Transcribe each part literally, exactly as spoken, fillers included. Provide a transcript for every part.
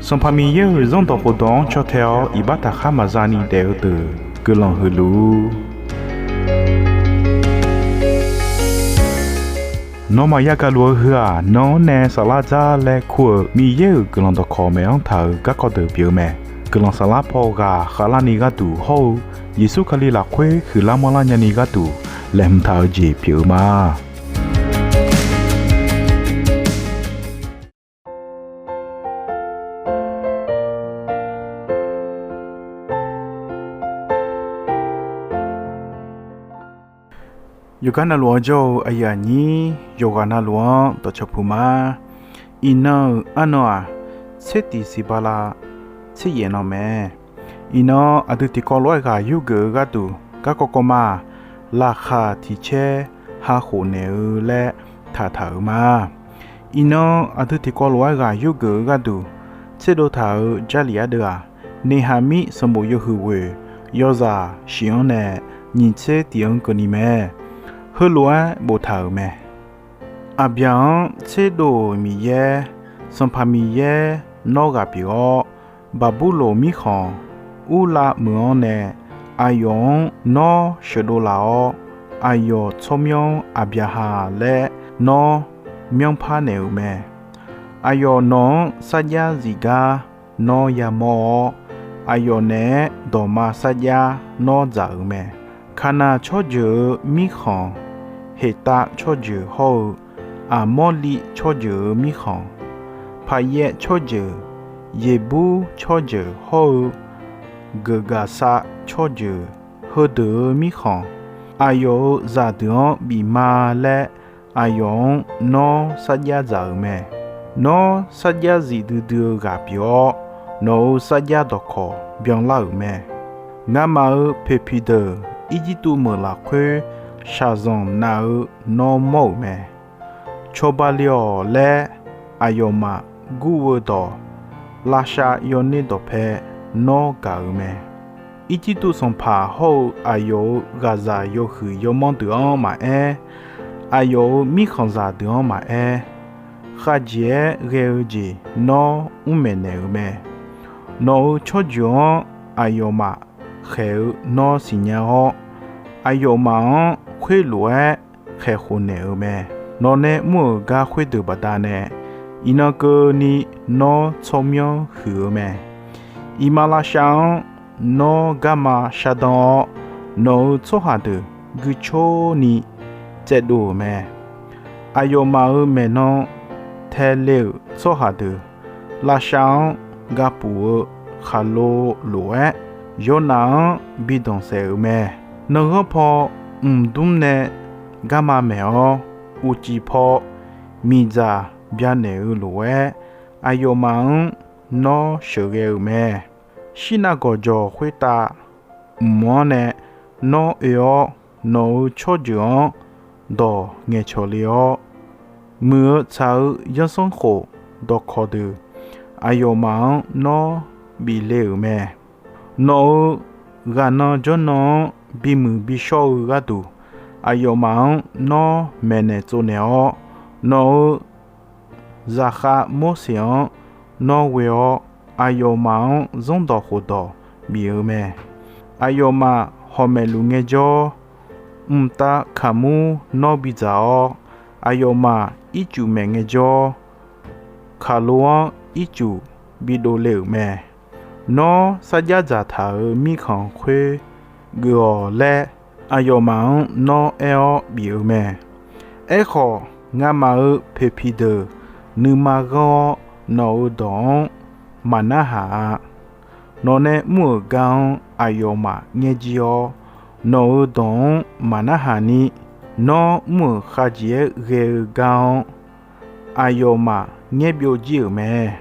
Sanqpaq Miqyaer-euq Zanrdawq khofdawq-anr caw tae-awr iqbax taqkhar maqza ni daef-eu deuq guiqlanq huiq luf-ur. Nawmaf yagaq luf-eu heu-aq, nan-anr nae saflar dzar laer kur-euq Miqyaer-euq guiqlanq dawqkawq maeq-anr taq-euq garkawv deuq pyeuf-eu mae. Guiqlanq saflar paw ghaq khavlarni gharduq hawr-eu Yeqsur Kali lafkhoer huiqlar manrlar nyani gharduq laeqhmq taq-eu jeq pyeuf-eu ma. Yawqgar navluf-anr jawr-eu aqyuif aqnyir yawqghaq navluf-anr dawqcawq puq ma. Iqnan-euq arnan-aq, tser tiq siq bala tser yaef nan mae. Iqnan aqdui tiqkawv lof-aer ghaq yurgeuf-eu gharduq garkawv kawv ma-aq, laqkhaq tiq caer ha khof naeq-eu laer taqtaq-euq ma. Iqnan aqdui tiqkawv lof-aer ghaq yurgeuf-eu gharduq, tserdov taq-euq Jarlif ardeuv-aq, Neqhaqmir sanqbof yawhuiq ghoeq yawzaq shif-anr nae nyiq tser tiq-anr keuvni mae. Heulof-aer boftaq-euq mae. Aqbyaq-anr tserdov-euq Miqyaer, Sanqpaq Miqyaer nawr ghaq pyeuf-awr, Baqburloq mirkhanq Urlav meuq-anr nae aqyawf-anr nawr sheuqdov laf-awr, aqyawf tsawrmyanr Aqbyaqhaq laer nawr myanrpar naeq-euq mae. Aqyawf nawq-anr sarjax zif gar nawr yamawr-awr, aqyawf naeq-aer dawqma sarjax nawr dzaq-euq mae. Kaqnaq tsawrjeuq-euq mirkhanq, Heqtav tsawrjeuq hawr-eu Aqmawrliv tsawrjeuq-euq mirkhanq, Paqyaev tsawrjeuq, Yeqbur tsawrjeuq hawr-eu Geufgaqsav tsawrjeuq heudeuq-euq mirkhanq, aqyawf-euq zaqdeuq-anr bif ma laer aqyawf-anr nawr sarjax dzaq-euq mae. Nawr sarjax zif duidui-eu ghaq pyeuf-awr, nawq-euq sarjax dawqkawq byanlar-euq mae. Ngamaf-euq poeqpiq deuq Irjirtuv meuq lafkhoer shaqzanq nav-eu nawr mawr-euq mae. Cawba le-awq laer aqyawfmaf gur-eu dawq, lavshav yawner dawqpae nawr gaq-euq mae. Irjirtuv sanqpaq hawr-eu aqyawf-euq ghaqzaq yawhuiq yawmanr deuq-anr maqaer, aqyawf-euq mirkhanqzaq deuq-anr maqaer, khavjeq-aer ghae-eu jeq nawr mrmaeq naeq-euq mae. Nawq-euq tsawrjeuq-anr aqyawfmaf khaeq-eu nawr siqnya-awr, aqyawfmaf-anr khoerlof-aer khaeqkhof naeq-euq mae. Nawq nae mr-euq gar khoerdeuq baqdanae, iqnan keuvni nawr tsawrmyanr huiq-eu mae. Iqmalavshav-anr nawr garma shardan-awr, nawq-euq tsawrhaq deuq guicor ni tsaevdov-euq mae. Aqyawfmaf-euq maeqnan taele-euq tsawrhaq deuq, lavshav-anr gapuf-eu khaqlo lof-aer, yawnav-anr bi danqsaef-euq mae. Nanqghanr paw mqdmr nae garma maeq-awr, uqcif paw miqdzaq byanaeq-eu lof-aer, aqyawfmaf-anr nawr sheuqghae-euq mae. Shirnav gawqjawq khoertav mq-anr nae nawr oe-awr, nawq-euq tsawrjeuq-anr dawq ngaeqcawq le-awr, muiq-eu tsaq-eu yanrsanrkhof dawqkawq deuq aqyawfmaf-anr nawr bif le-euq mae. Nawq-euq ghaqnan jawrnan-anr bimuiq bishawr-eu gharduq, aqyawfmaf-anr nawr maeqnaeq tsovnaeq-awr, nawq-euq zaqkhav Morseq-anr nawr ghoe-awr, aqyawfmaf-anr zanrdawq khofdawq bif-eu mae. Aqyawfmaf hawq maeqluf ngaejawr, mqtav kaqmur nawr bidzaq-awr, aqyawfmaf ircuf maeq ngaejawr, kaqlo-anr ircuf bidov le-euq mae. Nawr sarjax dzaqtaq-euq mirkhanq khoer geuf-awq laer, aqyawfmaf-anr nawr aer-awr bif-eu mae. Aerkhawf, ngamaf-euq poeqpiq deuq nuima ghanr-awr, nawq-euq dawq-anr maqnarhaq-a. Nawq nae mr-euq gar-anr aqyawfmaf ngaerjir-awr, nawq-euq dawq-anr maqnarhaq ni, nawr mr-euq khavjeq-aer ghae-eu gar-anr aqyawfmaf ngaerbyov jir-euq mae.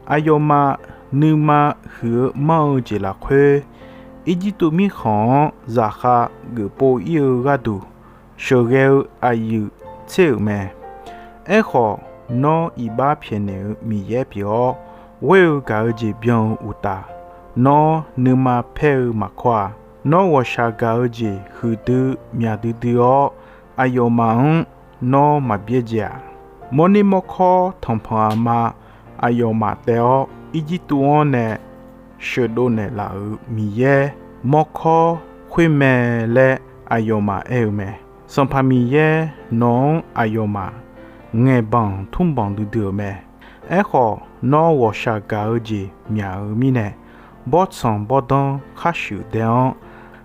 Aqyawfmaf nuima huiq-eu manr-eu jeq lafkhoer, Irjirtuv mirkhanq-anr zaqkhav geufpov ir-eu gharduq sheuqghae-eu aqyuif tser-euq mae. Aerkhawf, nawr iqbax pyaeqnaeq-eu Miqyaer pyeuf-awr, ghoer-eu gaq-eu jeq byan-eu uqtaf, nawr nuima paer-eu maqkawr-a. Nawr ghawqshaq gaq-eu jeq huiqdui myaq duidui-awr, aqyawfmaf-anr nawr maqbyaerdzae-aq. Mawrner mawrkawr tanqpanq aqma aqyawfmaf taev-awr, Irjirtuv-anr nae sheuqdov naeqlaf-euq Miqyaer mawrkawr khoer mae laer aqyawfmaf aer-eu mae. Sanqpaq Miqyaer nawq-anr aqyawfmaf ngaeqbanq tmrbanq duidui-euq mae. Aerkhawf, nawr ghawqshaq gaq-eu jeq myaq-eu mirnae, bawrtsanq bawrdanr khar shuif dae-anr,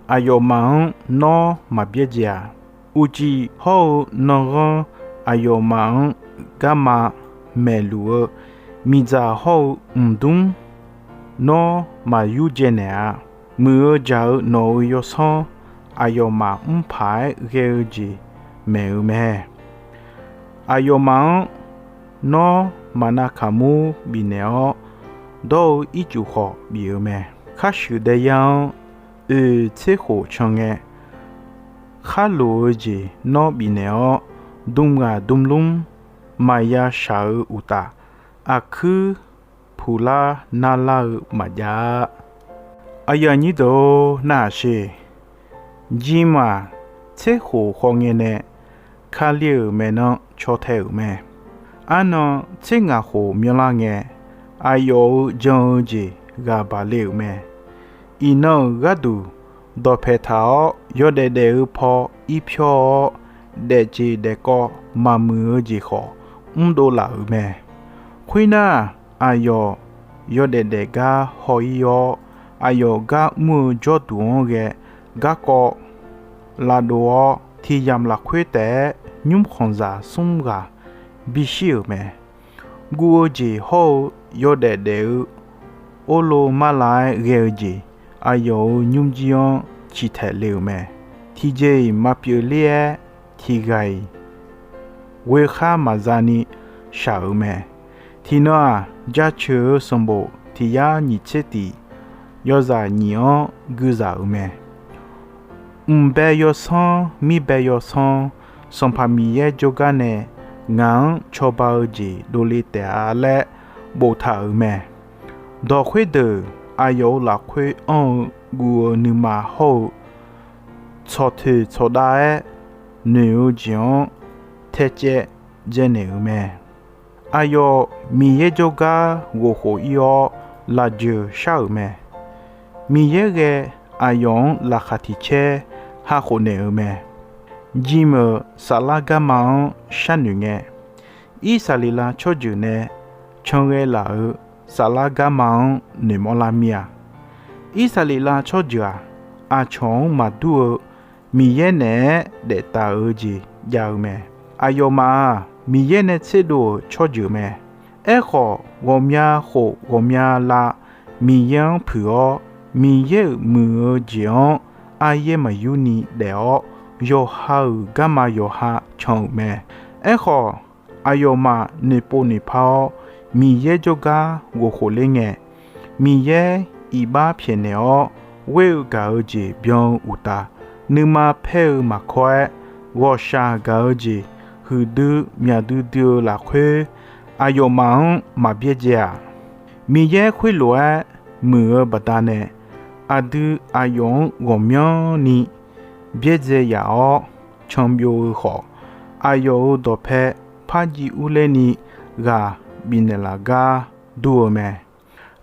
aqyawfmaf-anr nawr maq byaerdzae-aq, uqcif hawr-eu nanghanr aqyawfmaf-anr garma maeqluf-eu miqdzaq hawr-eu mqdmr nawr maq yurdzae naeq-a. Muiq-eu jaq-eu nawq-euq yawsanr aqyawfmaf mrpaq-aer ghae-eu jeq maeq-eu mae. Aqyawfmaf-anr nawr maqnav kaqmur bifnaeq-awr, dawr-eu ircuf khawf bif-eu mae. Khar shuif daeyar-anr oeq tser khof can ngae, khar loq-eu jeq nawr bifnaeq-awr, dm ghaq dm lmr maqya shaq-eu uqtaf, aqkuir puqlar narlar-eu maqjav-a. Aqyuif aqnyir deuq-or, narhaq sher. Jir maq tser khof khaw ngae nae Kali-euq maeqnan caw tae-euq mae. Arnan tser ngaq khof myanlar ngae, aqyawf-euq jan-eu jeq ghaq baq le-euq mae. Iqnan-euq gharduq dawqpae taq-awr yawdaef daef-eu paw irpyawr-awr, daefjeq daefkawv maqmuiq-eu jeq khawf mrdov laf-euq mae. Khoernar, aqyawf yawdaef daef gar haw-ir-awr, aqyawf gar mr-eu jawrduq-anr ghae garkawv lavdov-awr, tiq yamq lafkhoer taef-aer nymr khanqzaq smr ghaq bishir-euq mae. Guv-eu jeq hawr-eu yawdaef daef-eu orlo marlav-aer ghae-eu jeq aqyawf-euq nymrjir-anr ciqtaeq le-euq mae. Tiqjeq-iq maqpyeuf ler-aer, tiq ghaq-iq ghoekhar maqza ni shaq-euq mae. Tiqnan-aq, jaceuq-eu sanqbof tiq yar nyiq tser tif yawzaq nyiq-anr guizaq-euq mae. Mqbae yawsanr mirbae yawsanr, Sanqpaq Miqyaer jawrgar nae ngaq-anr cawba-eu jeq dovle taef-a laer boftaq-euq mae. Dawq khoerdeuq aqyawf-euq lafkhoer anr-eu guv-eu nuima hawr-eu tsawqtoeq tsawqdav-aer noeq-eu jeq-anr taecaev dzaenaeq-euq mae. Aqyawf Miqyaer jawrgar ghofkhof-ir-awr lafjeuq shar-euq mae. Miqyaer ghae aqyawf-anr laqkhaq tiq caer hakhof naeq-euq mae. Jim-euq saflar garma-anr sharnoeq ngae, Irsaqleqlav tsawrjeuq nae canghae laf-euq saflar garma-anr noeqmawr lar mir-a. Irsaqleqlav tsawrjeuq-aq, aqcawq-anr maqdur-eu Miqyaer naeq-aer daef taf-eu jeq jav-eu mae. Aqyawfmaf-aq, Miqyaer nae tserdov-euq tsawrjeuq mae. Aerkhawf, ghawqmya khof ghawqmya lav Miqyaer-anr puiq-awr, Miqyaer-euq muiq-eu jeq-anr aryaer maqyur ni daef-awr, yawqha-euq garma yawqha can-euq mae. Aerkhawf, aqyawfmaf noeqpov noeqpar-awr, Miqyaer jawrgar ghofkhof ler ngae, Miqyaer iqbax pyaeqnaeq-awr ghoer-eu gaq-eu jeq byan-eu uqtaf, nuima paer-eu maqkawr-aer, ghawqshaq gaq-eu jeq huiqdui myaq duidui-eu lafkhoer, aqyawfmaf-anr maq byaerdzae-aq, Miqyaer khoerlof-aer muiq-eu baqdanae, aqdui aqyawf-anr ghawqmyanrni byaerdzae yaf-awr, canbyov-eu khawf, aqyawf-euq dawqpae par jiv urler ni ghaq bifnaeq laf gar dur-eu mae.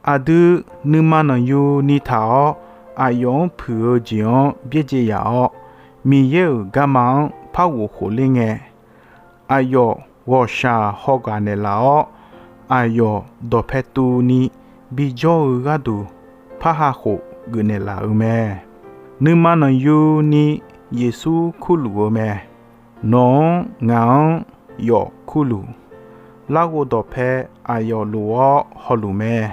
Aqdui nuima nanqyu ni taq-awr, aqyawf-anr puiq-eu jeq-anr byaerdzae yaf-awr, Miqyaer-euq garma-anr par ghofkhof ler ngae, aqyawf ghawqshaq haw ghaq naeqlaf-awr, aqyawf dawqpae tuvni bijawr-eu gharduq parhav khof geufnaeq laf-eu mae. Nuima nanqyu ni Yeqsur kurluf-eu mae. Nawq-anr ngaq-anr yawf kurluf. Larghov dawqpae aqyawf lof-awr hawluf mae.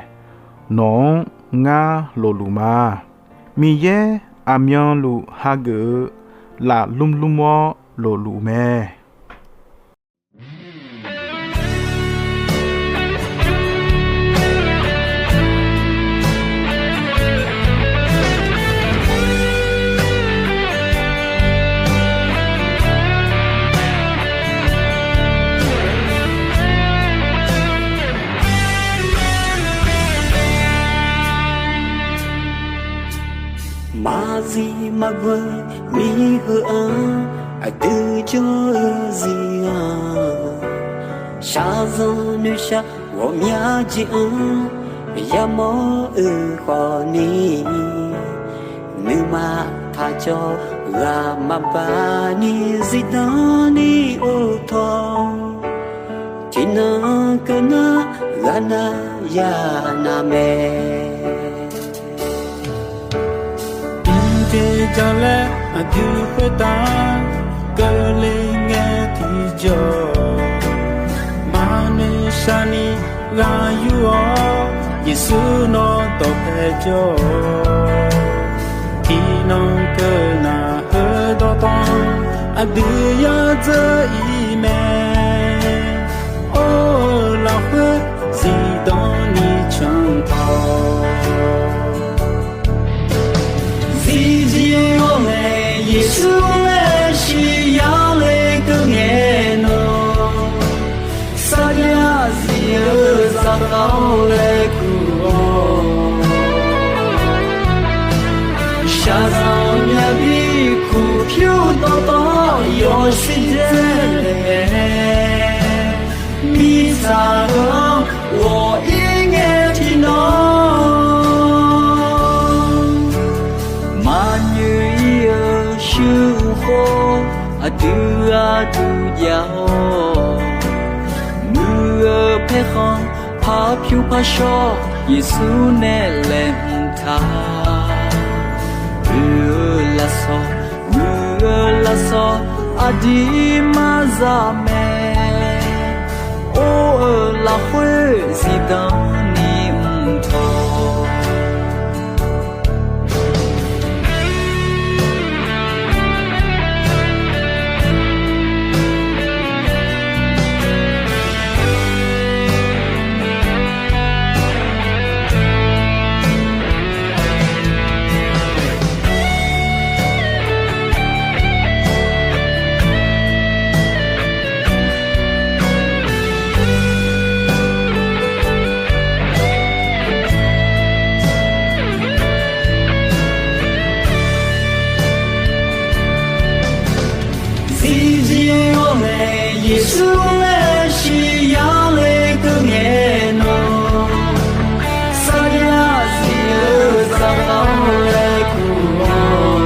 Nawq-anr ngar lofluf ma. Miqyaer aqmyanluf hageuf-eu laf lmrlmr-awr lofluf mae. Maqzif maqghoe miqheu-anr aqdui jawr-eu zir-aq, shaqzanq noeqshaq Ghawqmya jeq-anr yamawr-euq khawfni, nuima taqcawv ghaq maqbaq ni zifdan ni or tawq, tiqnan keuv nar ghaq nar ya nar mae. Tiqjeq jalaer aqdui khoertav keuvle ngae tiqjawr, maqnoeq shaqni ghaq yur-awr Yeqsur nawr dawqpae jawr-awq. Tiqnan keuv nar heudawq tawq aqdui yadzeur ir mae. Or-eu lafkhoer zifdan ni canq taq-awq. Zifjir-awr nae Yeqsur maeqshi yale keuv ngae nawr, sarjax zif-eu zaqkhav-awr laer kur-awr, shaqzanq myav bi kuq pyur dawqtawv yawshuif dzae nae, mirtsaq heu-anr ghawq ir ngae tiqnan maqnyoeq ir-eu shuir uq khawf, aqdui gharduq jav-awr, muiq-eu paerkhanq par pyur par shawr Yeqsur nae laeqhmq taq. Oe-eu lafsawq, muiq-eu lafsawq aqdui maqza mae. Or-eu lafkhoer zifdan ni mq tawq. Zifjir-awr nae Yeqsur maeqshi yale keuv ngae nawr, sarjax zif-eu zaqkhav-awr laer kur-awr,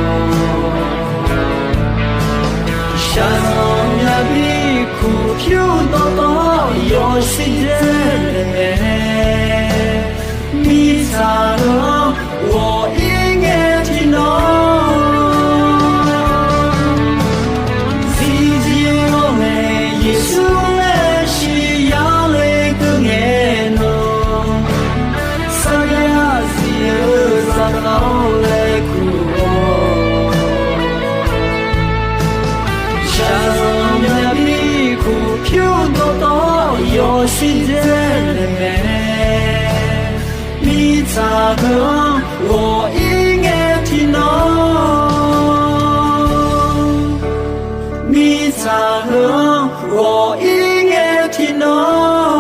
shaqzanq myav bi kuq pyur dawqtawv yawshuif dzae nae, mirtsaq heu-anr ghawq ir ngae tiqnan, zifjir-awr nae Yeqsur maeqshi yale keuv ngae nawr, sarjax zif-eu zaqkhav-awr laer kur-awr, shaqzanq myav bi kuq pyur dawqtawv yawshuif dzae nae, mirtsaq heu-anr ghawq ir ngae tiqnan, mirtsaq heu-anr ghawq ir ngae tiqnan.